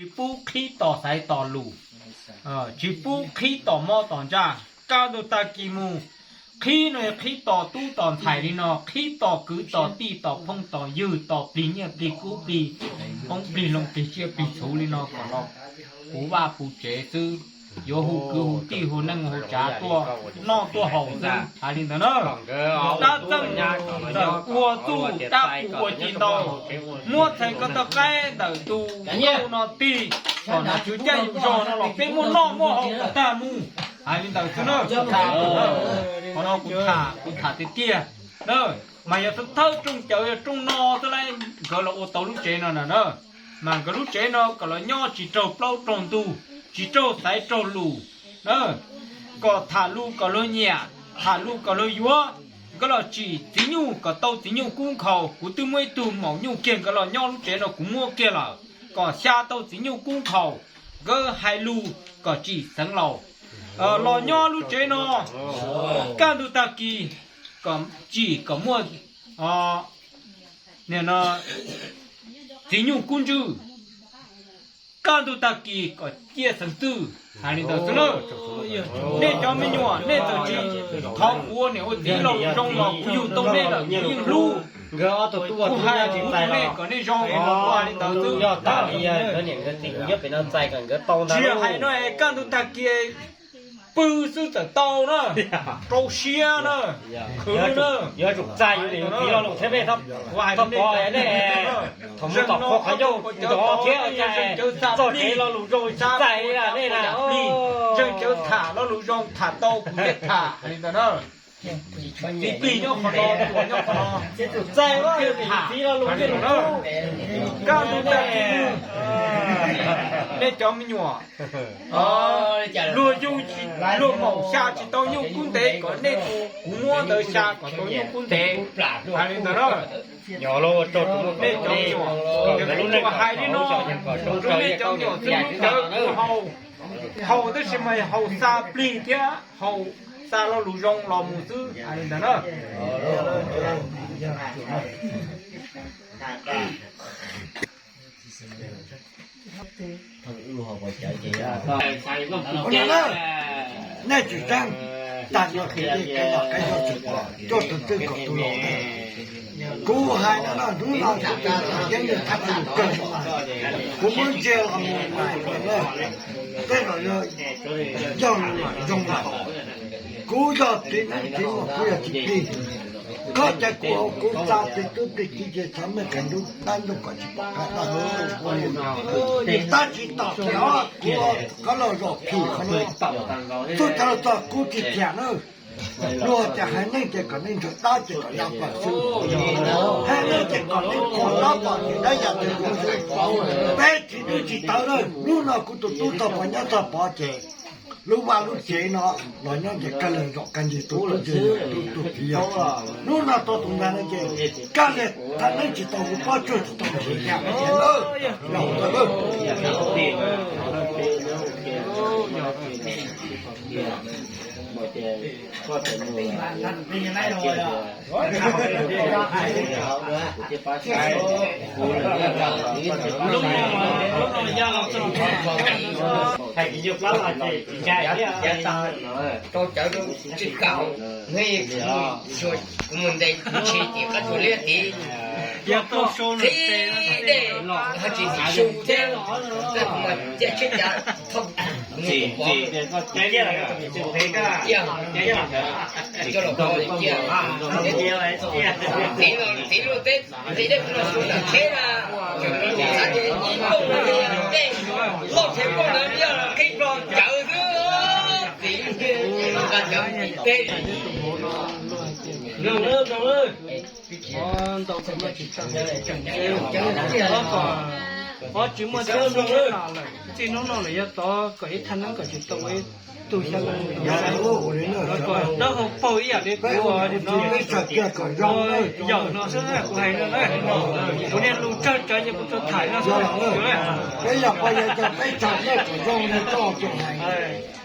Tsis pub qhib tom xaiv tom lus, tsis pub qhib tom mob tom ntsaj. Kaj ntug tag kis mus, qhib no qhib tom tub tom ntxhais li no, qhib tom kwv tom tij tom phooj tom ywg, tom plig nyiaj plig kub plig hmoob plig loo plig tsiaj plig txhuv li no kom los puv vaj puv tsev xwb. Yuav hu kwv hu tij hu neej hu tsav tuaj noj tuaj haus xwb, hais li ntawd na. Dab txeej ntawm ua txuj dab qus ua ci ntau, muab txhais ko taw qaib ntawm tus nkauj no tig kom nom tswv caij yus zog no los peb muaj noj muaj haus kom tag mus, hais li ntawd xwb na. Qhov no kuv tham, kuv tham tiag tiag na. Mas yog thawj rooj cawv yog rooj no xwb lauj, nkawd los ua tau lub tsev no na. Mas nkawd lub tsev no kom los nyob tsis raug plaub raug ntug, tsis raug xaiv raug lus na, kom tham lus kom luag nyiam, tham lus kom luag yuav. Nkawd los tsim txiv nyuj kom tau txiv nyuj kub nkhaus. Kuv twb muaj ib tug maum nyuj kiag, nkawd los nyob lub tsev no kuv muab kiag lawm, kom xya tau txiv nyuj kub nkhaus. Nkawd hais lus kom tsim xeev laus. Los nyob lub tsev no, kaj ntug tag kis kom tsim kom muaj txiv nyuj kub ntswj, kaj ntug tag kis kom ciaj xeev txwj. Hais li ntawd xwb na. Nej cov me nyuam, nej txawm tsis thov kuv ua niam ua txiv los zoo los kuv yug tau nej lawm kuv yeej hlub. Kuv hais kuv tus nej kom nej zoo, kuv hais li ntawd xwb. Tsis hais no es kaj ntug tag kis pw xwb txawm tau na, rau siab na, khwv na. Kuv hais rau nej, thaum mus tom qhov ncauj nrov thiab, txoj kev lo lus zoo tsis txais li nej na. Zeeg cawv tham lo lus zoo tham tau kuv thiaj tham, hais li ntawd na. Txiv plig nyob qhov no, tuam nyob qhov no, txais thiaj tham, hais li ntawd na. Kaj ntug tag kis, nej cov me nyuam, luag yug, luag maum xya tsis tau nyuj kub ntev kom nej, kuv muab ntawd xya kom tau nyuj kub ntev, hais li ntawd na. Nej cov me nyuam, kuv hais li no rau nej cov me nyuam xwb, lub cawv kuv haus, haus tab sis mas haus xa plig thiab haus xa lo lus zoo los mus xwb, hais li ntawd na. Ua no na, nej tsis txeeb, tag nrho kev li kev los kev yog tsis pom, tuaj tus twg kom tus los. Kuv hais no na, hnub no kuv tus yeeb yog thab tsis kawg, kuv muab ntsia los mus mas tej zaum yog coj los zoo lawm. Kuv yog txiv neeb txiv muam, kuv yog txiv plig, koj cais kuv hauv kuv txaj plig tub plig kiv ces txhob meej kawg ntuj dab ntuj kom tsis pom qab dab. Tab tsis tom tias kuv, koj los zaum phim qhov no, txuj cov los txog kuv tsis tiam na. Luag tias haiv neeg ces kom nej ntseeg dab ces kom ya plaws xwb, haiv neeg ces kom nej qhuas dab pom ces dab ya plaws xwb. Peb tsis dwb tsis tawv na, hnub no kuv tus tub txog pov nyob txog pov ces lub vaj lub tsev no los nyob ces kag liag zaum kag ntsis tus tub ces tus txiv yog hnub no tau tus ntag no ces kag liag thaj neeb tsis tau hu pob tsuag tsis tau hu xyem xyam no ces lawm, los ntawd lawm. Lub no, lub no yog los txog hais tsis yuav plab los ces tsis ntshai thiab. Rau cawv tsis kaum, kuv mus ntes kuv tshis tim qab tsuas liab tid, yog tau su qhib dej, ho tsis tim su thiab, kuv mas cia tsheb cav thauj mus pov, cia, cia, coj los pov cia. Tiv los tiv luaj teb, tiv dej los su ntawm tsheb na, tseem xav tias ib nplooj no yog dej, loj tsheb nplooj ntawd yog qhib plho cawv xwb. Tiv, nqa cawv tiv teb. Ntau, ob tsis muaj thiab lawm, txij hnub no lawm yog tod kom ib thaj neeb kom tsis tau ib tug xya leej, kom dawb hau paug ib yam li kuv no, yaum no xwb kuv hais no na. Kuv niag lus tsawg tsawv ces kuv tsuas tham no xwb. Peb yog pog yawg cov peb txhais nej kom zoo li koj tsuas hais.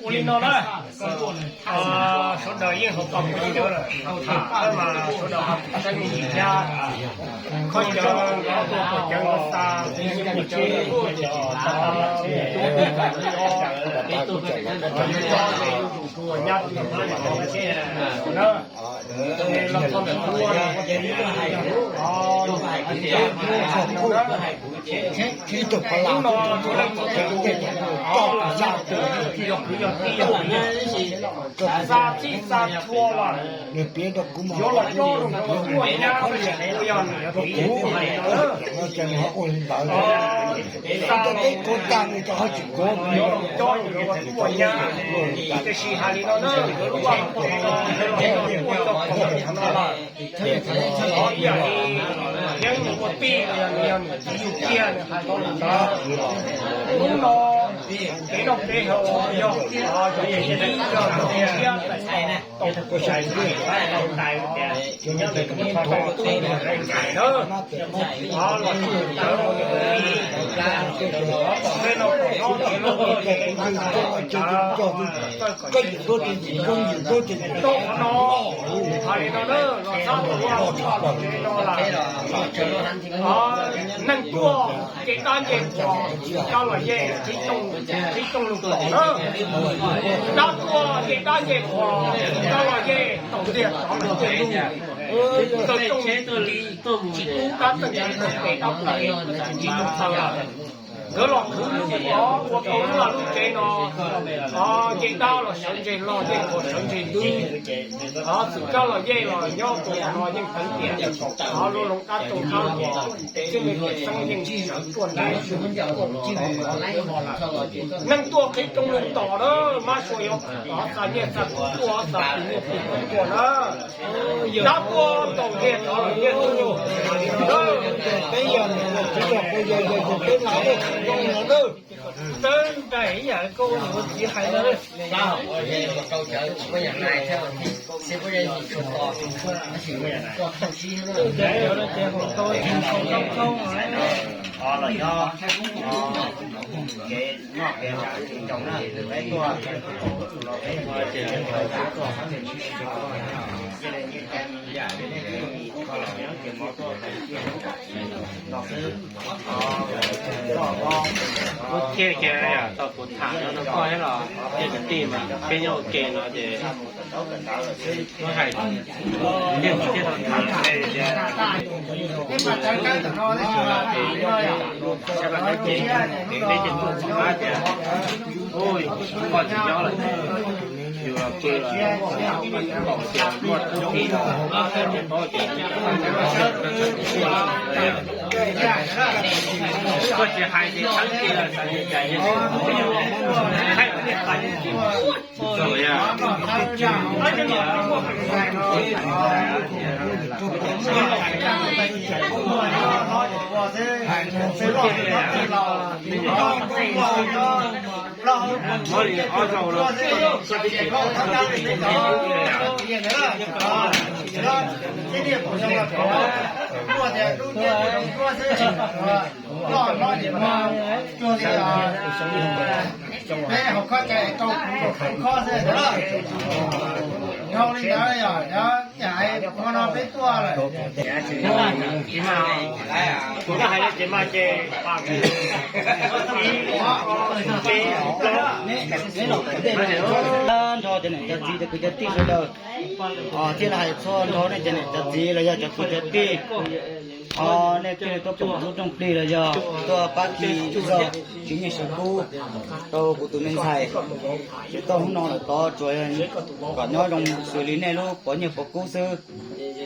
Ua li no na, sawv daws yeej ho tau kuv cawv lawm, mas sawv daws ho saib me ntsis thiab. Qhov cawv, qhov cawv no xa, nyab na. Ib tug pha las, tus no, tus no, tus no, yog kwv yog tij, yog kwv yog tij, xa txhij xa txhua los nws piav rau kuv mas, yuav los coj rau kuv ua nyab, yog nws yog kuv hais no. Ces nws ho ua li ntawd. Ua teb kuv tag nws rau ho tsis kuv, yuav los coj nws ua tub ua nyab. Tiam sis hais li no na, yuav los coj nws ua tub ua nyab no lawm. Ib yam li Yeeb nws ua tij los yog nws yog nws txiv yug kiag nws hais tau li ntawd. Hnub no kev noj kev haus yog, yog nws siab tau, tau tais tias nyob ntawm tus tsov tus ntxhais na, los txog ntawd ua li, peb no kom nyob ces lub ua li ntawd. Tau qhov no, hais li no na, los txhob ua li no lawm. Neeg tuaj nce dab nce qhuas, tsis coj los yej, qhib tooj lug tom na. Dab tuaj nce dab nce qhuas, tsis coj los yej, taus ntiag tod los ntiag lug. Taw tooj tsis tub kab txeej tsis tub pem dab pem, tsis tub txhaws lawm. Nkawd los khwv lub, ua tau lub vaj lub tsev no, nce dab los sawv ntseg log, nce qhuas sawv ntseg ntws. Txwm coj los yej los nyob rau no yeej teev tiam, lub loo dab tooj dab qhuas, txij me pem xeeb yeej sawv tuaj nrhiav, tuaj nrhiav, tuaj nrhiav. Neeg tuaj qhib tooj lug tom na, mab sua yuav xa nyiaj xa kub tuaj, xa tus nyiaj tus kub tuaj na. Dab tuaj ntaus ntiag tod los ntiag tug. Peb yog, peb yog, peb yog, peb yog, peb yog, peb yog, Txawb nraim ib yam koj ua niam ua txiv hais no. Lub thiaj kiag yog tau kuv tham no rau koj thiab los thiaj kwv tij mas peb nyob ua ke no ces lub hais thiaj tau tham tias peb ces muaj qhov qab tias ui, koj tsis nyob lawm, yus los pw los pom tias muaj tub tib no ces paub tias koj tsis hais ces thawv kiag los xav li cas. Peb hauv khob cai rau kuv khob xwb. Dhau li ntawd yog, yog hais qhov no peb tuaj lawm. Kuv hais ces mas ces nrho cov niam cov txiv cov kwv cov tij sawv daws, thiab los hais txhua nrho nej cov niam cov txiv los yog cov kwv cov tij, nej thiaj li tuaj pom lub rooj plig los yog tuaj pab khi zog siv nyiaj siv kub rau kuv tus me ntxhais. Ces txog hnub no lawm tod tsuas kom nyob zoo xws li nej lub pov nyiaj pov kub xwb.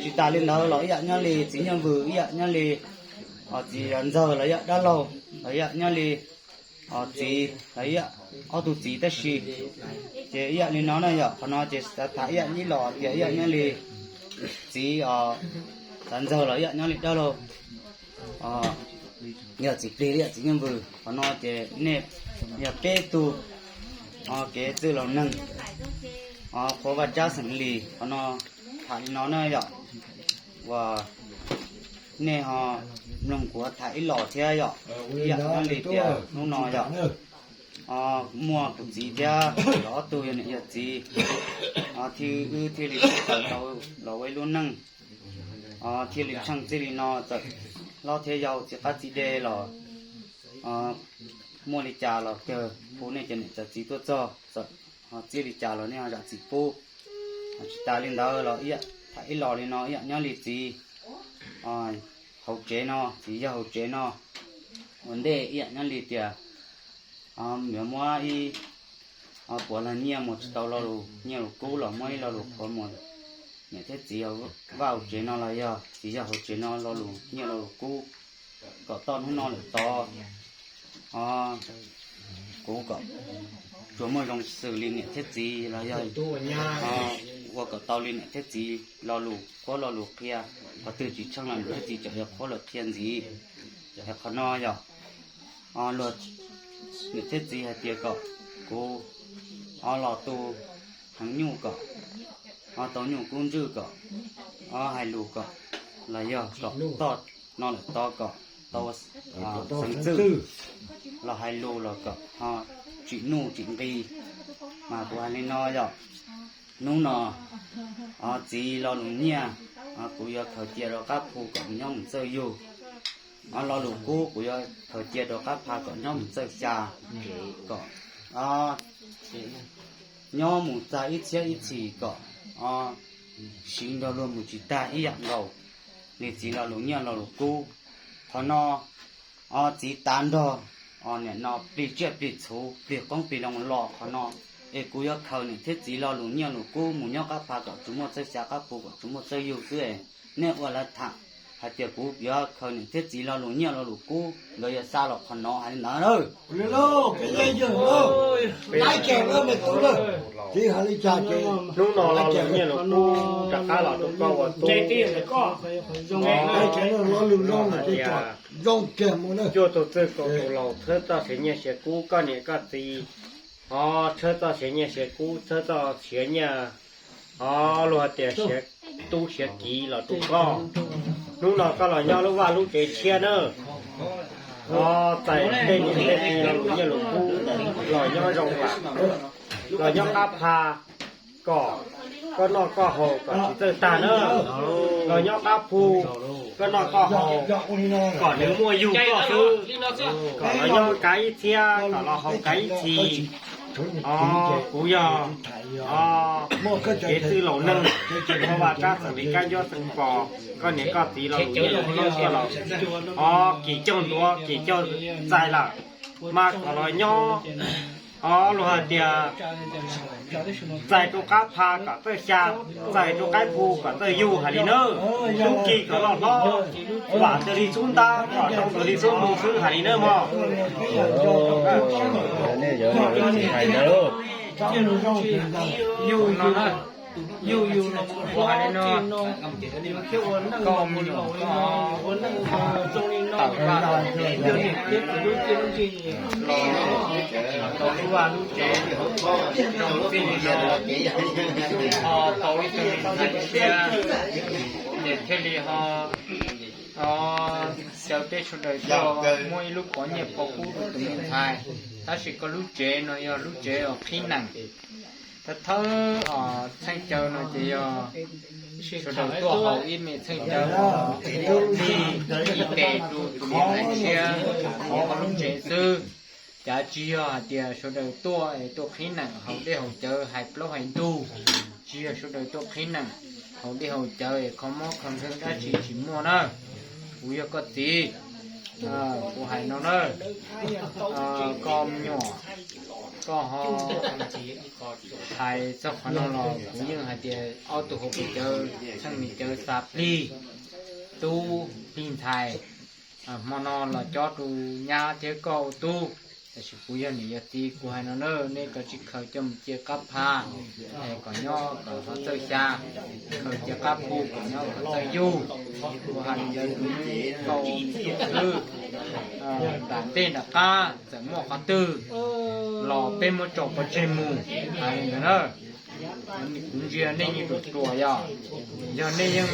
Tsis tas li ntawd los ib yam nyob li txiv Nyiaj Vws, ib yam nyob li txiv Ntxawg los ib yam dab laug, los ib yam nyob li txiv los ib yam ob tug txiv tab sis ces ib yam li no na yom. Qhov no ces xav tham ib yam ib los tias ib yam nyob li txiv Ntxawg los ib yam nyob li dab laug, yog txiv plig li yam txiv Nyiaj Vws. Qhov no ces nej yog peb tug kev txwj laus neeg qhuav vaj tsab xeem Lis. Qhov no tham li no na yom, uas nej ho mloog kuv tham ib los thiab yom. Ib yam nyob li tias hnub no yom, muaj kuv txiv thiab ob tug yog niam yog txiv, thiaj wb thiaj li tau los ua ib lub neej, thiaj li tsheej txij li no txawm hlob thiab yau txiv qab txiv dej los muaj li cas los kawg hu nej cov niam cov txiv tuaj txog, txawm ho txij li cas los nej ho zam txim pub. Tsis tas li ntawd los ib yam tham ib los li no ib yam nyob li txiv hauv tsev no, txiv yawg hauv tsev no ua ntej ib yam nyob li tias yuav muab ib puas lag nyiaj mus tsis tau lo lus nyiaj lus kub los muab ib lo lus qhuav mus niam thiab txiv vaj hauv tsev no los yog txiv yawg hauv tsev no lo lus nyiaj lo lus kub kom txij hnub no lawm tod kuv kom tsuas muaj zoo xws li niam thiab txiv los yog ua kom tau li niam thiab txiv lo lus qhuab lo lus qhia. Qhov twg tsis tsheej los niam thiab txiv tseem yuav qhuab lawm qhia ntxiv. Es qhov no yog luag niam thiab txiv hais tias kom kuv los tu heev nyuj kom tau nyuj kub ntswj kom hais lus kom los yog kom txij no lawm tod kom tau xeev txwj los hais lus los kom tsim nuj tsim nqi. Mas kuv hais li no yog hnub no txiv lo lus nyiaj kuv yuav khaws cia rau Qab Phu kom nws nyob mus txawj yug. Lo lus kub kuv yuav khaws cia rau Qab Pha kom nyob mus txawj xya, kom nyob mus txog ib txhiab ib txhis kom siv nrog luag mus tsis tag ib yam nkaus li txiv lo lus nyiaj lo lus kub. Qhov no txiv tav nrog nim no plig tsiaj plig txhu plig qoob plig loo los qhov no, es kuv yuav khaws niam thiab txiv lo lus nyiaj lus kub mus nyob Qab Pha kom tsuas muaj txawj xya, Qab Phu kom tsuas muaj txawj yug xwb. Nej ua lawv tham hais tias kuv yuav khaws niam thiab txiv lo lus nyiaj lo lus kub, nkawd yuav xa los qhov no hais li ntawd na. Hnub no lo lus nyiaj lus kub rov qab los rau koj ua tub. Cuaj tus txwj kaus tus laus txhawb txoj siav nyiaj siav kub, koj niam koj txiv ho txhawb txoj siav nyiaj siav kub, txhawb txoj siav nyiaj ho luag hais tias siav tub siav kiv los rau koj. Hnub no koj los nyob lub vaj lub tsev tshiab na, ho txais tej niam tej txiv lo lus nyiaj lus kub los nyob zoo, los nyob Qab Pha kom koj noj koj haus kom tsis txawj tag na, los nyob Qab Phu koj noj koj haus kom nws muaj yug koj xwb, kom los nyob kav ib txhiab kom los haus kav ib txhis. Kuv yog kev txwj laus neeg, ua vaj tsab xeem li kab ncuab xeem pos, koj niam koj txiv lo lus nyiaj lus kub koj los ho kim caug ntuav kim caug txais lawm, mas kom los nyob ho luag hais tias txais rau Qab Pha kom txawj xya, txais rau Qab Phu kom txawj yug hais li na. Tub ki kom loj hlob, vam ntawd li xub ntab kom zoo ntawd li xub mus xwb hais li na mog. Yug yug no, yug yug no, ua hais li no, koj me nyuam koj tawm vaj los tau lub vaj lub tsev zoo txij li no, ho tau ib tug me ntxhais tshiab, ces thiaj li ho caw peb sawv daws tuaj muab ib lub pov nyiaj pov kub rau tus me ntxhais, tab sis koj lub tsev no yog lub tsev uas qhib nees. Thawj thawj os, txheej caw no ces yog sawv daws tuaj haus ib me txheej caw, ib tes rau tus me ntxhais tshiab hauv lub tsev xwb. Cav tsis yog hais tias sawv daws tuaj es tuaj qhib nees haus dej haus cawv hais plaub hais ntug, tsis yog sawv daws tuaj qhib nees haus dej haus cawv es kho mob kho nkeeg dab tsi tsis muaj na. Kuv yog koj txiv, kuv hais no na, koj me nyuam, koj ho hais txog qhov no los kuv yeej hais tias ob tug hauv pes cawv txheej me cawv xa plig, tub plig ntxhais, hmo no los cob rau nyab thiab koj ua tub. Tab sis kuv yog niam yog txiv kuv hais no na, nej kav tsij khaws coj mus cia Qab Pha, es kom nyob kom ho txawj xya, khaws cia Qab Phu kom nyob kom txawj yug. Kuv hais li ntawd rau nej tau xwb, nram ntej nram qab txawm muaj qhov twg los peb muab tso pov tseg mus, hais li ntawd na. Kuv ntsia nej yeej ruam ruam yog, yog nej yeej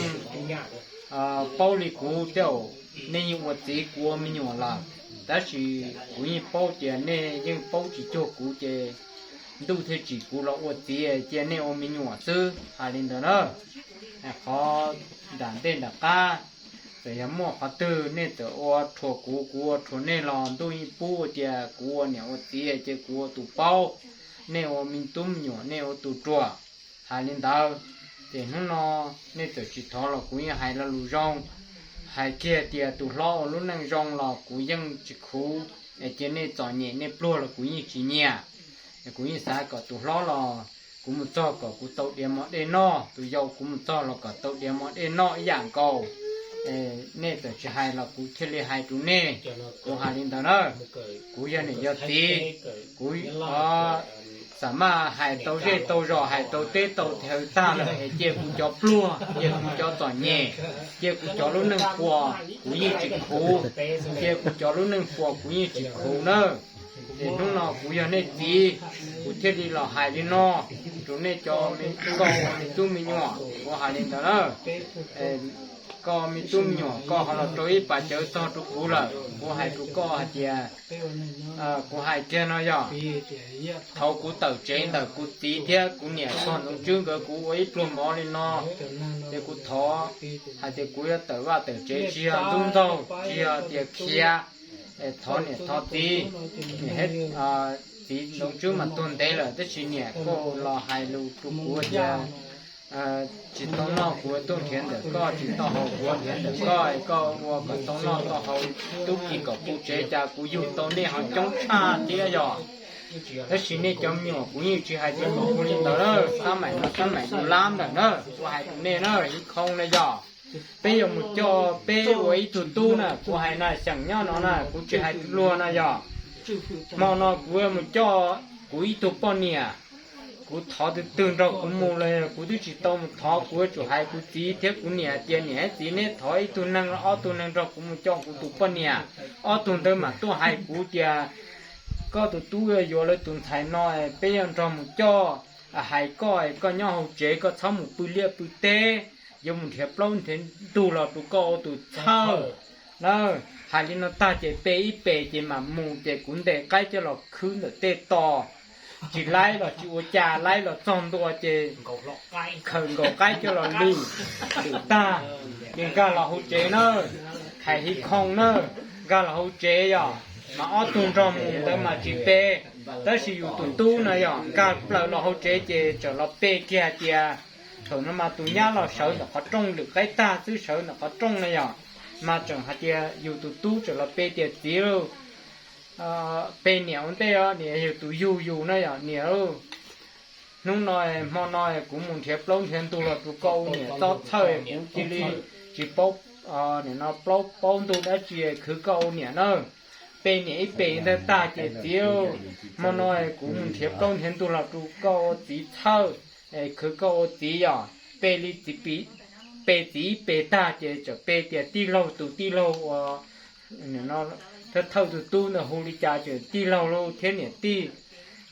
paub li kuv thiab. Nej yeej ua txiv kuv ua me nyuam lawm, tab sis kuv yeej paub tias nej yeej paub tsis cuag kuv ces ntuj thiaj tsim kuv los ua txiv cia nej ua me nyuam xwb. Hais li ntawd na, qhov nram ntej nram qab, txawm yog muaj qhov twg nej txawm ua rhuas kuv, kuv ua rhuas nej los ntuj yeej pub tias kuv ua niam ua txiv ces kuv ua tus paub, nej ua me tub me nyuam nej ua tus ruam. Hais li ntawd, ces hnub no nej txawm tsis thov los kuv yeej hais lo lus zoo, hais kiag tias tus hlob ua lub neej zoo los kuv yeej tsis khuv, es cia nej txom nyem nej pluag los kuv yeej tsis nyiam. Kuv yeej xav kom tus hlob los kuv mus txog kom kuv tau diav mov dej noj, tus yau kuv mus txog los kom tau diav mov dej noj ib yam nkaus. Nej txawm tsis hais los kuv thiaj li hais rau nej. Kuv hais li ntawd na, kuv yog niam yog txiv, kuv xam maj hais tau zej tau zos, hais tau teb tau chaw tag lawm es cia kuv cov pluag, cia kuv cov txom nyem, cia kuv cov lub neej puas kuv yeej tsis khuv, cia kuv cov lub neej puas kuv yeej tsis khuv nawb. Es hnub no kuv yog nej txiv, kuv thiaj li los hais li no rau nej cov me, koj ua me tub me nyuam, kuv hais li ntawd na. Koj me tub me nyuam koj ho los rau ib pas cawv txog rau kuv lawm, kuv hais rau koj hais tias, kuv hais kiag no yog, thaum kuv tawm tsev ntawm kuv txiv thiab kuv niam txog Ntxoov Tswb nkawd kuv ua ib pluag mov li no, ces kuv thov hais tias kuv yuav tawm vaj tawm tsev tsis yog ntxub ntxaug tsis yog tias khiav, thov niam thov txiv, niam, txiv Ntxoov Tswb mas tuag ntev lawm tab sis niam koj los hais lus rau kuv tias tsis tau noj kuv tuaj nrhiav ntawm koj, tsis tau haus kuv nrhiav ntawm koj, koj ua kom tau noj tau haus tub ki kom puv tsev, cas kuv yug tau nej ho coob tshaj thiab yog. Tab sis nej cov me nyuam kuv yeej tsis hais cov me nyuam ua li ntawd na, xab maim no xab maim yus lab ntawm na, kuv hais rau nej na, ib khoo na yog. Peb yuav mus coj peb ua ib tug tub na, kuv hais na xyeem nyob no na, kuv tsis hais luag na yog. Hmo no kuv yuav mus coj kuv ib tug poj niam, kuv thov twg twg nrog kuv mus los kuv twb tsis tau mus thov, kuv yuav tsum hais kuv txiv thiab kuv niam tias niam thiab txiv neb thov ib tug neeg los ob tug neeg nrog kuv mus coj kuv tus poj niam, ob tug ntawd mam tuaj hais kuv tias koj tus tub yuav yuav lawv tus ntxhais no, peb yuav nrog mus coj. Hais koj, koj nyob hauv tsev koj txhob mus pw liaj pw teb, yuav mus nrhiav plaub nrhiav ntug los rau koj ua tus txhawj na. Hais li no tag ces pe ib pe ces mam mus, ces kuv ntes qaib coj los khwb ntawm tej tos, tsis laib los tsis ua cas, laib los txog ntua ces khawm nkaus qaib coj los lwm, lwm tag ces nkag los hauv tsev na, hais hi khoo na, nkag los hauv tsev yog, mas ob tug nrog mus ntawd mas tsis pe, tab sis yus tus tub na yog nkag plaws los hauv tsev ces txawm los pe kiag hais tias, thaum no mas tus nyab los sawv ntawm qhov rooj, lwm qaib tag xwb sawv ntawm qhov rooj na yog, mas tseem hais tias yus tus tub txawm los pe tias txiv lauj, pe niam ua ntej os, niam yog tus yug yus na yog, niam lauj, hnub no, hmo no kuv mus nrhiav plaub nrhiav ntug los rau koj ua niam txhob txhawj, kuv cia li tsis paub, nim no plaub paub ntug dab tsi khwv koj ua niam na. Pe niam ib pe ntawd tag ces txiv, hmo no kuv mus nrhiav plaub nrhiav ntug los rau koj ua txiv txhawj, khwv koj ua txiv yog, pe li txiv, pe txiv ib pe tag ces txawm pe tias tij laug, tus tij laug uas thawj thawj tus tub ntawd hu li cas ces tij laug lauj thiab niam tij.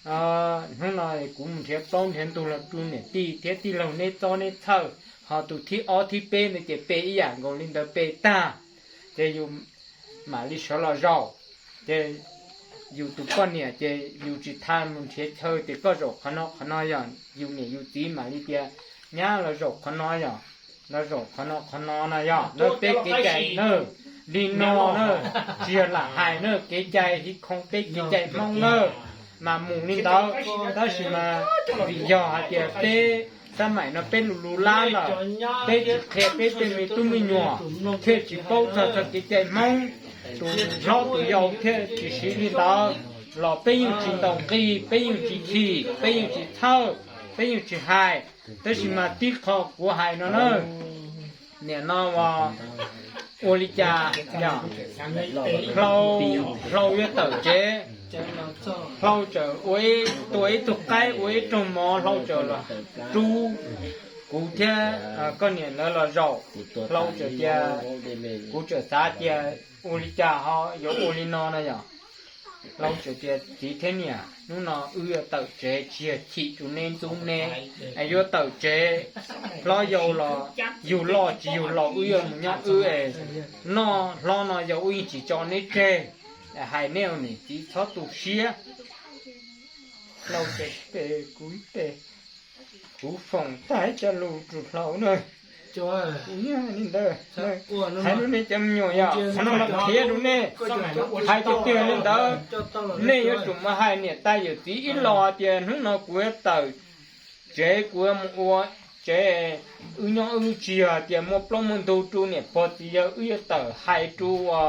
Hnub no kuv mus nrhiav plaub nrhiav ntug los rau niam tij thiab tij laug neb txob neb txhawj, ho tus thib ob thib peb ntawd ces pe ib yam nkaus li ntawd pe tag, ces yus mam li sawv los zaum. Ces yus tus poj niam ces yus tsis tau mus nrhiav chaw tias koj zaum qhov no qhov no yog, yus niam yus txiv mam li tias nyab los zaum qhov no yog, los zaum qhov no qhov no na yog, na peb kev cai na, li no na, tsis yog lam hais na, kev cai hiv khoo peb kev cai Hmoob na, mas mus li ntawd. Tab sis mas vim yog hais tias peb xab maim no peb lus lus lab lawm, peb tsis qhia peb tej me tub me nyuam, thiaj tsis paub txog txog kev cai Hmoob, tus hlob tus yau thiaj tsis siv li ntawd. Los peb yeej tsis ntaus nqi, peb yeej tsis chim, peb yeej tsis txhawj, peb yeej tsis hais. Tab sis mas tib qho kuv hais no na, nim no uas ua li cas, hlau, hlau yuav tawm tsev, hlau txawm ua ib, tua ib tug qaib ua ib rooj mov, hlau txawm los rub kuv thiab koj niam lawv los zaum. Hlau txawm tias, kuv txawm xav tias ua li cas ho yuav ua li no na yom. Hlob tsev tias, txiv thiab niam, hnub no wb yuav tawm tsev, tsis yog chim rau neb ntxub neb, yuav tawm tsev. Hlob yau los yug loj tsis yug laus, wb yuav mus nyob wb es, noj hlob no yau wb yeej tsis tso neb tseg. Hais nej niam txiv txhob tu siab. Hlob tsev tias, kuv ib teg, kuv foom tag ib co lus rau hlob na. Kuv yeej hais li ntawd. Hais rau nej cov me nyuam yom, qhov no mas qhia rau nej, hais tiag tiag li ntawd. Nej yuav tsum mus hais niam tais yawm txiv ib los tias hnub no kuv yuav tawm tsev, kuv yuav mus ua tsev, wb nyob wb tsis yog tias muaj plaub muaj ntug rau niam pog txiv yawg, wb yuav tawm hais rau ua,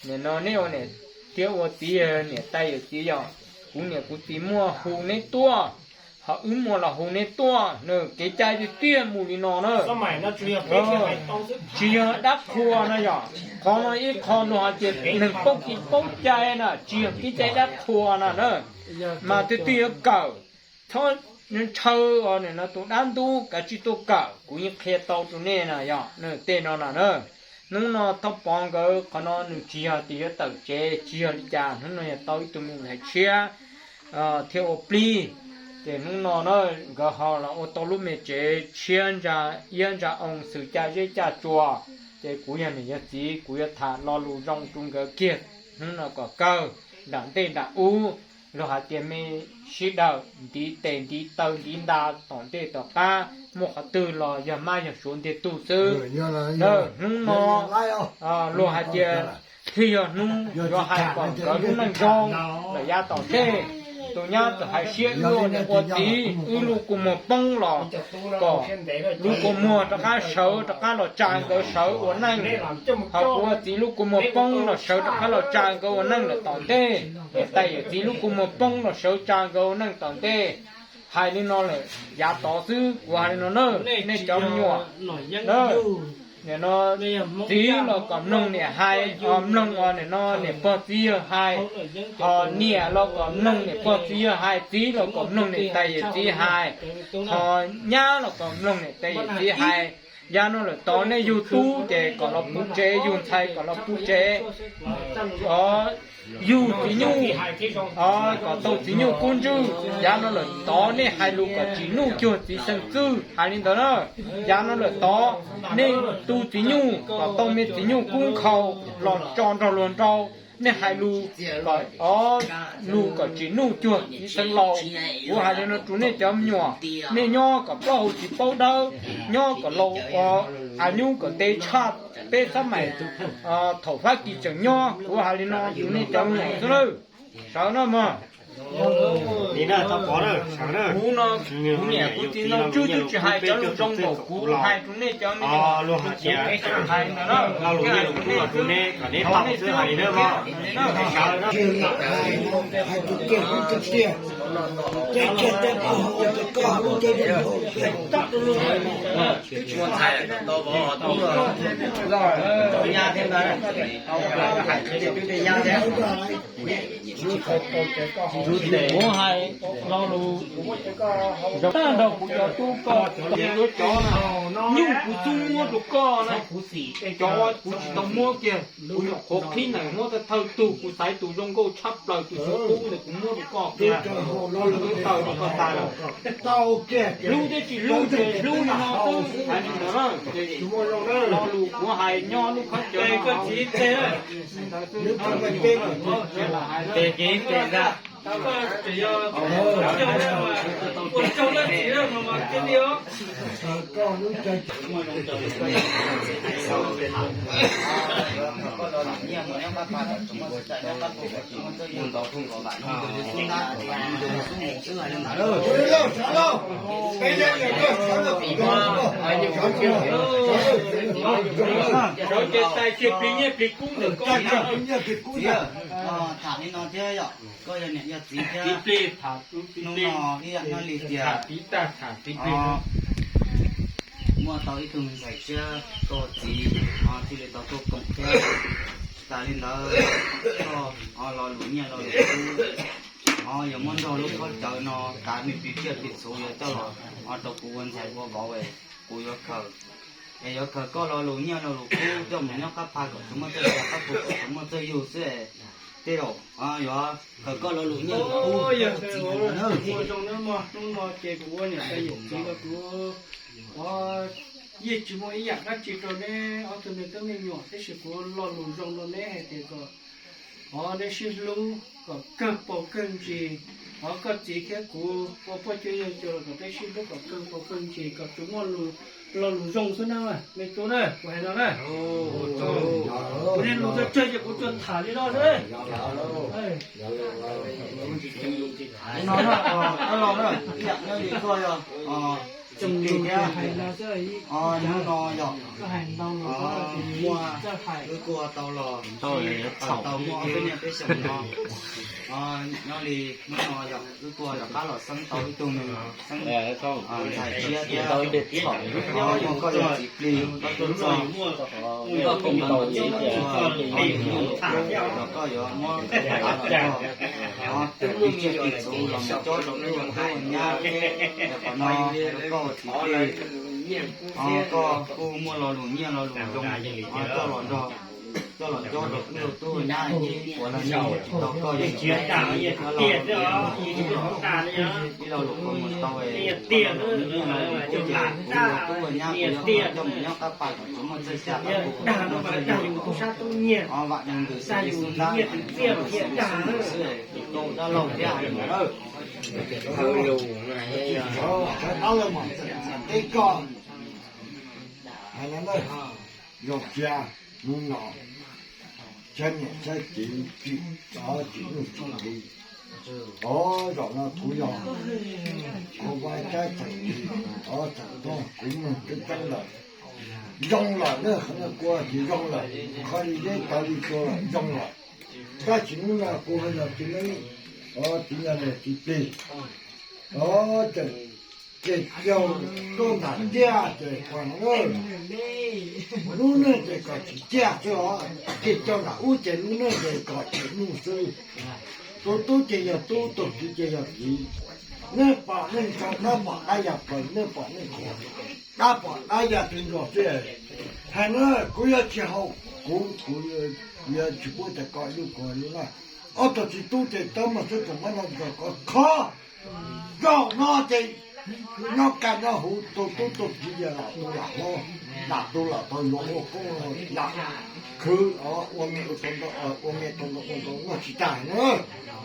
nim no nej ua niam thiab ua txiv, niam tais yawm txiv yom, kuv niam kuv txiv muaj hu neb tuaj, ho wb muaj los hu neb tuaj na, kev cai tiag tiag mus li no na. Tsis yog dab qhua no yom, qhov no ib qho luag hais tias neeg paub kev paub cai na, tsis yog kev cai dab qhua no na. Mas twg twg yuav kawm, txhob ntshaw os, nim no tus dab ntub kav tsij tuaj kawm, kuv yeej qhia tau rau nej na yom, tej no na na. Hnub no Thoj Pov nkawd qhov no nws tsis yog tias yuav tawm tsev, tsis yog li cas, hnub no yog tau ib tug me ntxhais tshiab thiab ua plig. Ces hnub no na, nkawd ho los ua tau lub me tsev tshiab ntsa iab ntsa oo xwm caj zeb caj tsua. Ces kuv yog niam yog txiv, kuv yuav tham lo lus zoo rau nkawd kiag hnub no kom kawg. Nram ntej nram ub, luag hais tias me sib daws ntiv tes ntiv taw ntiv nta, tom ntej tom qab muaj qhov twg los yog mab yog suav ntiag tug xwb. Hnub no luag hais tias thiaj yog hnub yuav hais kom nkawd lub neej zoo lawm yav tom ntej. Tus nyab txawm hais siab, wb ua niam ua txiv, wb lub kua muag poob los kom lub kua muag rov qab sawv rov qab los tsa nkawd sawv ua neej. Ho kuv ua txiv lub kua muag poob los sawv rov qab los tsa nkawd ua neej lawm tom ntej. Niam tais yawm txiv lub kua muag poob los sawv tsa nkawd ua neej tom ntej. Hais li no lawm yav tod xwb, kuv hais li no na, nej cov me nyuam na. Nim no txiv los kom mloog niam hais, mloog nim no niam pog txiv yawg hais. Ho niam los kom mloog niam pog txiv yawg hais, txiv los kom mloog niam tais yawm txiv hais. Ho nyab los kom mloog niam tais yawm txiv hais. Yav no lawm tod nej yug tub ces kom los pub tsev, yug ntxhais kom los pub tsev. Yug txiv nyuj kom tau txiv nyuj kub ntswj. Yav no lawm tod nej hais lus kom tsim nuj cuag txiv xeem txwj, hais li ntawd na. Yav no lawm tod nej tu txiv nyuj kom tau me txiv nyuj kub nkhaus los tso nrog luag nrau. Nej hais lus kom, lus kom tsim nuj cuag txiv xeev laus. Kuv hais li no rau nej cov me nyuam, nej nyob kom plaub hau tsis paub dawb, nyob kom laus, a nyub kom ntev tshaj peb xab maim thaum Fab Kis tseem nyob. Kuv hais li no rau nej cov me nyuam xwb nawb. Sawv nawb mog. Kuv no, kuv niam kuv txiv no tswb twb tsis hais cov lus zoo nkaus kuv hais rau nej cov me nyuam. Hais ntawd na, rau nej xwb. Kuv hais lo lus zoo tag nrho kuv cov tub koj, cov nyuj kuv xub muab rau koj na, cov kuv tsis tau muab kiag, kuv nyuam qhuav qhib nees muab thawj tug, kuv xaiv tus zoo nkauj tshaj plaws tus xub qub ntawd kuv muab rau koj kiag, kuv taw rau koj tas lawm. Hlub thiab tsis hlub ces hlub li no xwb, hais li ntawd na. Ces lo lus kuv hais nyob lub khaub ncaws no. Sawv ces tais kiag plig nyiaj plig kub ntawm koj. Tham li no thiab yom, koj yog niam yog txiv thiab. Hnub no ib yam nyob li tias muaj tau ib tug ntxhais tshiab koj txiv thiaj li tau tuaj koom thiab. Tsis tas li ntawd, koj lo lus nyiaj lo lus kub, yog muab nrog lub khaub ncaws no kav me pliag tsiaj pliag txhu yuav coj los rau kuv ua ntxhais ua vauv, kuv yuav khaws, es yuav khaws koj lo lus nyiaj lo lus kub coj mus nyob qab pha kom tsuas muaj txawj xav qab phu kom tsuas muaj txawj yug xwb. tej zaum yog kawg koj lo lus nyiaj lus kub. Yog txiv ua zoo na mog, hnub no ces kuv ua niam tais yawm txiv los kuv yeej tsis muaj ib yam dab tsi rau neb ob tug me tub me nyuam, tab sis kuv lo lus zoo rau neb hais tias kom, o, neb sib hlub kom kawg paus kawg ntsis. O, koj txiv thiab kuv ua poj cuag yawg cuag los kom peb sib hlub kom kawg paus kawg ntsis, kom tsuas muaj lo lus zoo xwb na me tub na, kuv hais no na. Kuv niaj lus tsawg tsawg ces kuv tsuas tham li no xwb. Hnub no na, ib yam nyob li koj yog txiv plig thiab, hnub no yog muaj, wb kuj tau los, tau muaj peb niaj peb xyoos no. Nyob li hnub no yog wb kuj rov qab los xeeb tau ib tug me ntxhais tshiab thiab. Muaj koj yog txiv plig, koj tuaj txog, koj kuj tau txiv los txog, los koj yuav muab tav los txog, twb muaj tsiaj twb txhu los mus cob rau wb ua tub ua nyab. Qhov no rau koj ua txiv plig, koj kuj muaj lo lus nyiaj lo lus zoo coj los nrog, coj los cob rau wb ua tub ua nyab, ib puas leej tsis tau koj yog txiv los, ib lo lus koj mus tau, koj lo lus nyiaj lo lus kub ces kuv ua tub ua nyab kuv yuav coj mus nyob qab paj kom tsuas muaj txawj xya qab pug, muaj txawj yug. Vam leej ntawm xib ntab, xib xwb, dab laug thiab hais lus lawm. Teb koj hais no na, zoo siab hnub no, siab niam siab txiv tsim txom tsim nuj tsim nqi. Ov, zaum no kuv yog kuv vaj tsab txeem, ov, txeem tooj kuv mloog teb teb lawm, zoo lawm na, qhov no kuv tias zoo lawm, qhov li deb tau li tua lawm zoo lawm. Tab sis hnub no kuv hais los tsis meej, ov, tsis yog los tsis plig, ov, tseem ces caug tuaj nram tiaj ces pog na, lub neej ces kom tsim txiaj xwb os, ces caug nram ub ces lub neej ces kom tsim nuj xwb. Tus tub ces yog tub, tus txiv ces yog txiv. Nej pom neej tshua dab pom dab yog pawg, nej pom neej qhuav dab pom dab yog tus nruag xwb. Hais no kuv yuav tsis haum, kuv, kuv yuav tsis pub tias koj ib lub kuv ib lub na. Ob tug txiv tub ces tau mas xwb tus mab no kom koj kho. Zaum no ces nyob kaj nyob huv, tus tub tus txiv ces lam tu lam hlob, lam tu lam tau yuav ua koob lam khwv, ua me ua tau ntau, ua me tau ntau ua ntau noj tsis tag na.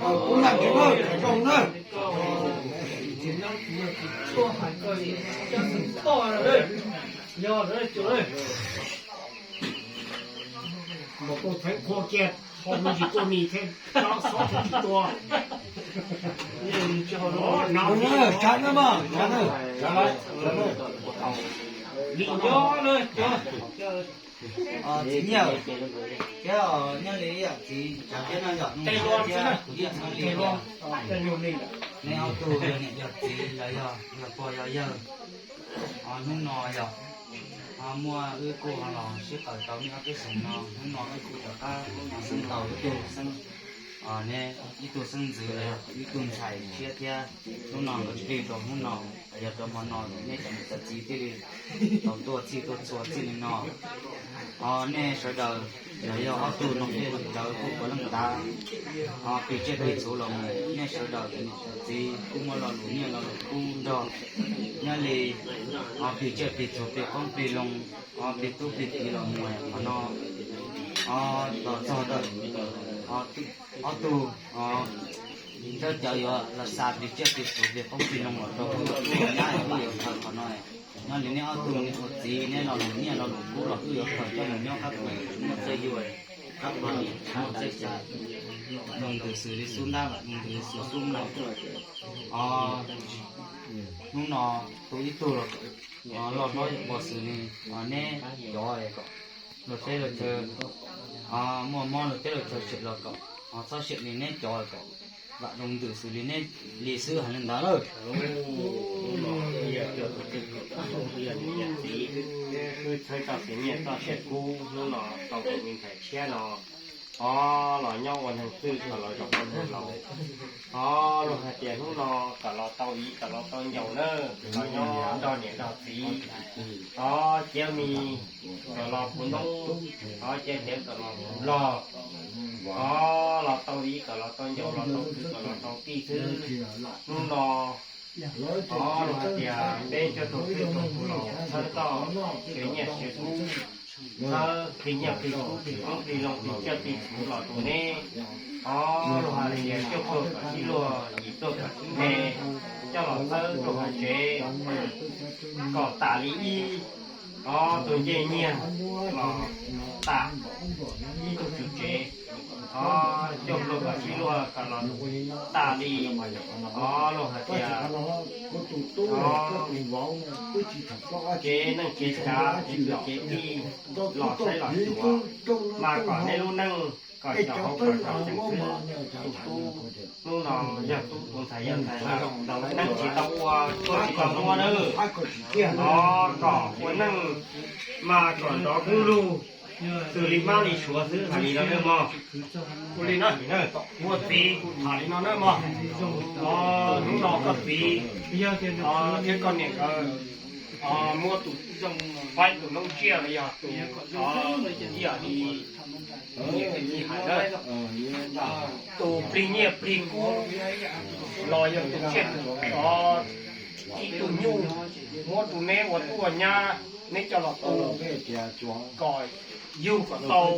Kuv naj ntsis na, zoo na. Mus kuj txheev qhua kiag, ho me ntsis tuaj nis thiab, tso xov tsis tua. Tshav na mas, tshav na, tshav na. Nim nyob na, txiv Nyiaj thiab, nyob li ib yam txiv thiab no yog nug thiab kuv yeej nug li tias nej ob tug yog niam yog txiv los yog yog pog yog yawg. Hnub no yog muaj wb kuj ho los sib qawm tau nej ob peb xyoos no, hnub no wb kuj rov qab xeeb tau ib tug xeeb, ne ib tug xeeb ntxwv los yog ib tug ntxhais tshiab thiab. Hnub no nkawd cia li rau hnub no los yog rau hmo no nej cov niam cov txiv thiaj li tau tuaj txhij tuaj txhua txij li no. Ho nej sawv daws los yog ob tug noog dej noog cawv kuj puav leej tav, ho plig tsiaj plig txhu los mus, nej sawv daws cov niam cov txiv kuj muaj lo lus nyiaj lo lus kub nrog, nyob li ho plig tsiaj plig txhu plig qoob plig loo, ho plig tub plig kiv los mus qhov no, ho los txog ntawm ob tug, ho ntawd cov yuav los xa plig tsiaj plig txhu plig qoob plig loo los rau wb ua tub ua nyab wb yuav khaws qhov no. Nyob li neb ob tug niam ua txiv neb lo lus nyiaj lo lus kub los wb yuav khaws coj mus nyob qab pug tsis muaj txawj yuag, qab pug tsis muaj txawj xyaw, zoo ntws xws li xub ntab, zoo ntws xws xub mlom. Ho hnub no tu ib tug los loj hlob yam npog xws li neb cov kom luag teb luag chaw, muaj mob luag teb luag chaw tshem los kom ho txhob sim li neb cov kom vam zoo ntws xws li neb li xwb hais li ntawd lawm. Wb txhawb tau kev nyiaj txoj sia kub hnub no tau tus me ntxhais tshiab no, Os, los nyob ua neeg txwj kom los zoo ua neeg laus. Os, luag hais tias hnub no kom los tau viv kom los tau ncaus na, los nyob nrog niam nrog txiv. Os, ciav mis kom los puv ntoob, os, ciav hniav kom los puv log. Os, los tau viv kom los tau ncaus, los tau kwv kom los tau tij xwb. Hnub no, os, luag hais tias peb cov tug txwj tug laus txhawb txoj kev nyiaj kev kub, txhawb plig nyiaj plig kub, plig koob plig loo, plig tsiaj plig txhu los rau neb. Os, luag hais tias cuaj pluag kom sib luag, yim pluag kom sib nte, coj los txhawb rau hauv tsev kom tas li ib, os, tus ncej nyiag los tas ib tug tswv tsev. Os, cuaj pluag kom sib luag kom los tas li, os, luag hais tias, os, kev neej kev tsav, kev kwv kev tij los saib los xyuas, mas kom neb lub neej kom xyaum hauv kom xyaum tseem xwb. Tus tub hnub no yog tub, tus ntxhais yog ntxhais lawm, neej tsis tau ua, tuaj tsis tau muab nawb. Os, kom ua neej mas kom nrov kub lug, xws li mab li suav xwb, hais li no nawb mog. Ua li no, ua txiv kuv tham li no nawb mog. Os, hnub no koj txiv, os, thiab koj niam nkawd, os, muab tus, faib tus noob tsiaj los yog tus, os, ib yam li hais na, tus plig nyiaj plig kub los yog tus tsiaj, os, ib tug nyuj, muab rau neb ua tub ua nyab, neb coj los tu kom yug kom tau,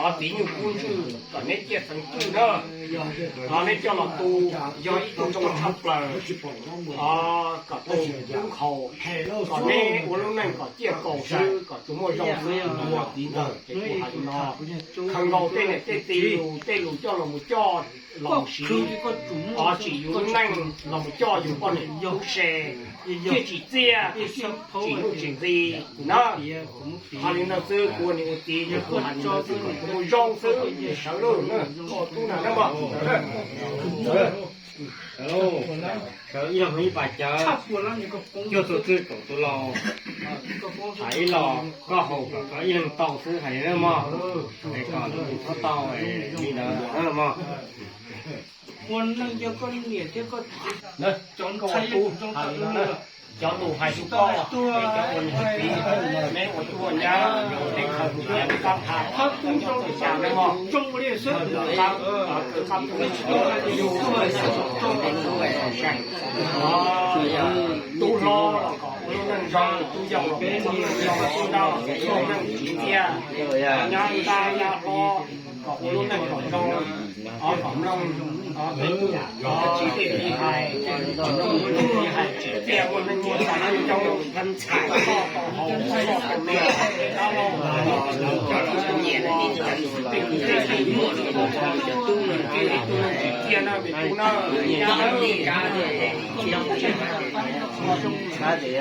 os, txiv nyuj kub ntswj kom neb ciaj xeev tswj na. Os, neb coj los tu yog ib tug zoo tshaj plaws, os, kom tu kub nkhaus, kom neb ua lub neej kom ciaj kaus xwb, kom tsuas muaj zoo xwb. Ua txiv ntawd ces kuv hais li no, khaws nkaus tej niam tej txiv lus, tej lus coj los mus coj los mus siv, os, tsim yus lub neej los mus coj yus poj niam tub se, thiaj tsim txiaj, tsim nuj tsim ntxi na. Hais li ntawd xwb, kuv ua niam ua txiv ces kuv hais li ntawd xwb kom kuv muaj zoo xwb, sawv lawm na, koj tub na, na mog. Sawv ib leeg ib pas cawv, cuaj tug txwj kaum tus laus, hais ib los koj haus kom tau ib leeg tau xwb hais li na mog. Es kom txhob tau li ntawd mog. Ua neej yog koj niam thiab koj txiv, cov ntxhais yog tus zoo tawm lawm, cov lus hais rau koj, cov ua niam txiv, neb ua tub ua nyab, neb khaws tus kab phab, khaws tub rau txhua xya neb mog, zoo li xwb. Khaws kab, khaws kab tus, yus tub hlob los kom ua lub neej zoo, tub yau los kom ua lub neej zoo, tub nrab los kom ua lub neej tsim txiaj, nyab nrab nyab hlob kom ua lub neej kom zoo, os, kom mloog, os, tej tub, os, txiv tej txiv hais, kom mloog tej txiv hais tsim txiaj, muaj neej muaj tsa coob, ntxhais tau noj tau haus, tau noj tau mov, tej tub tej txiv muaj tub tub tsim txiaj na, me tub na.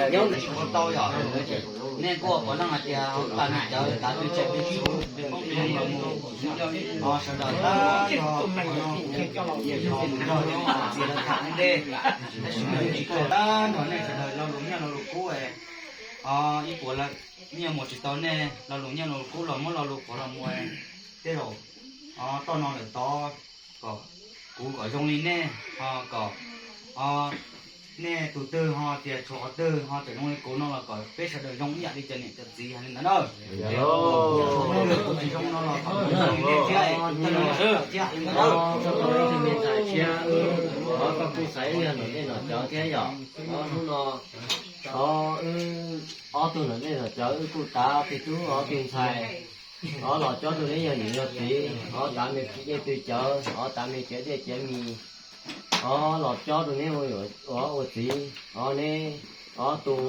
Nyob tsis tau yom, nej kuj pom leej hais tias hauv tas nej cawv tav twg tsam twg tsuv, sawv daws tab nrog, nrog txiv lawv tham nej dej, tab sis nws tsis tau tab nrog nej sawv daws lo lus nyiaj lo lus kub. Ib puas lawm, nyiaj mus tsis tau nej lo lus nyiaj lo lus kub los muab lo lus quav los mus, tej zaum toj no lawm tod kom kuv kom zoo li nej, ho kom nej tus twg ho tias tshuav qhov twg ho tseem zoo li kuv no los kom peb sawv daws zoo ib yam li cov niam cov txiv hais li ntawd na. Tus twg kuv tsis zoo no los kom kuv zoo li nej thiab, thiab hais li ntawd na. Koj kuj xaiv yog nom ntej nom cawv thiab yom. Hnub no, o, wb ob tug nom ntej nom cawv wb kuj tav tig tub ob tug ntxhais, o, los cob rau neb yog niam yog txiv, o, tav me dej tw cawv, o, tav me ciav dej ciav mis, o, los cob rau neb ua txiv, o, neb ob tug,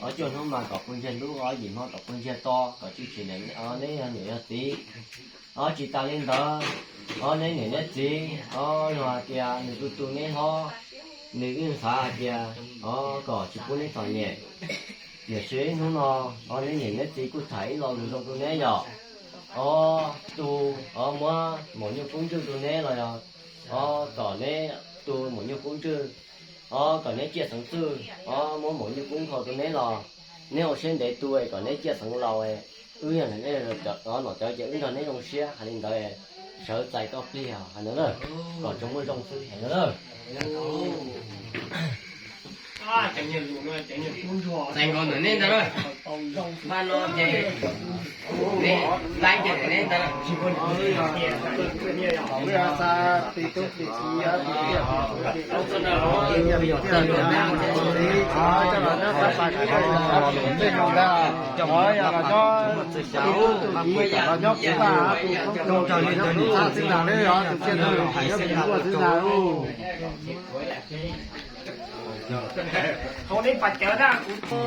o, cuaj hnub mas kom puas ntsiag hlub, o, yim hmo kom puas ntsiag to, kom tsis tsim neb yog niam yog txiv. O, tsis tas li ntawd, o, neb niam neb txiv, o, yog hais tias nws tu tu neb hlob, nws yeej xav hais tias, o, kom tsis pub neb txom nyem. Tiam sis hnub no, o, neb niam neb txiv kuj tham ib lo lus zoo rau neb yom. O, tu, o, muab maum nyuj kub ntswj rau neb los yog, o, kom neb tu maum nyuj kub ntswj, o, kom neb ciaj xeev txwj, o, muab maum nyuj kub nkhaus rau neb los neb ua siab ntev tu es kom neb ciaj xeev laus. Wb yog nom cawv ces wb nrog neb zoo siab hais li ntawd. Sawv txais toj plig hais no na, kom tsoom muaj zoo xwb hais no na. Txais nkaus ntawm neb ntag na. Paj no ces neb laib ces neb ntag na. Hauv neb pas cawv na kuv.